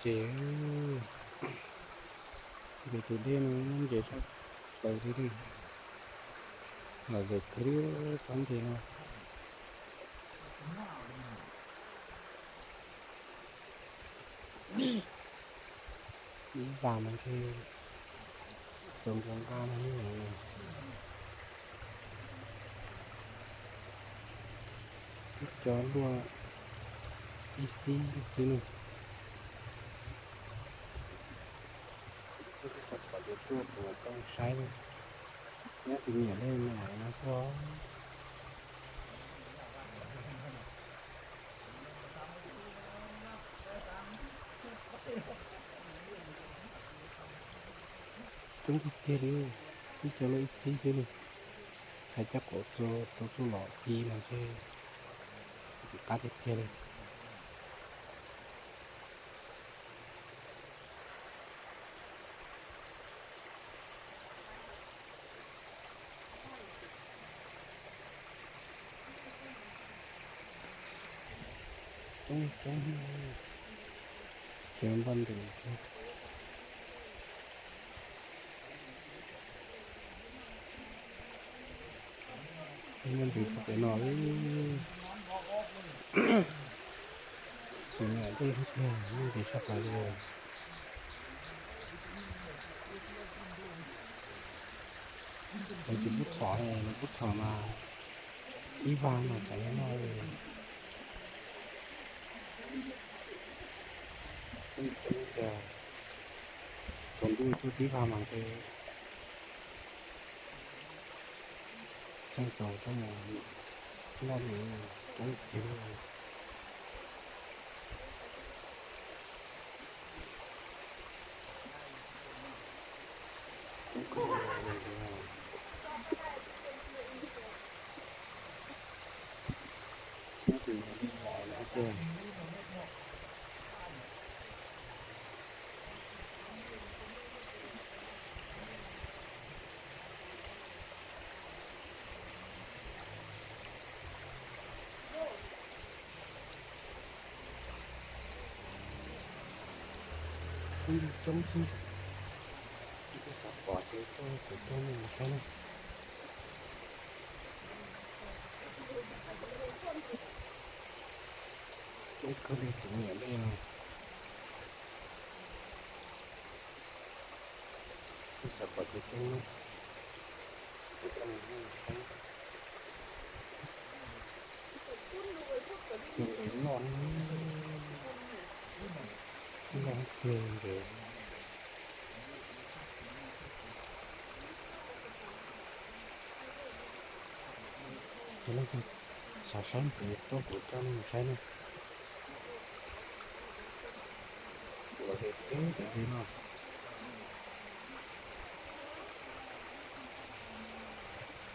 Ces, ces tus dej no nce sab plaws li, lom zem kawg li tsob ntses no. Ib vas mas ntshe txaus nqua nqaj no. Ib co luaj ib xib xwb ne. Xav pom ces tuaj kuv mam coj saib na. Nyob tus niam dej no no tuaj. Coob tiag tiag li, ib co luaj ib xib xwb li. Hais coj qauv txua tau txuj lom ci mas ntshe ntxim qab tiag tiag li. Coob coob, tsis npaj ntws thiab. Muaj ntws txog pem no li. Tus niam dej tiag, muaj ntws sab plaws li. Lawv tsis pub txhom, lawv pub txhom mas ib vas mas txaus noj li. Coob coob tiag, tsaus ntuj tuaj tib vas mas ntshe xyeej tsaus coj mus noj mus coob tiag li. Coob kawg li. Nyob tus niam dej no tiag. Coob coob xwb, twb xav pom ces tuaj kuv coj nej mus saib na. Coob kawg li tus niam dej no. Twb xav pom ces coob na, kuv coj nej mus saib. Ces noj, noj tiag ntses. Yog leej twg xav saib ces tuaj kuv coj nej mus saib na. Lom zem tiag tiag li no.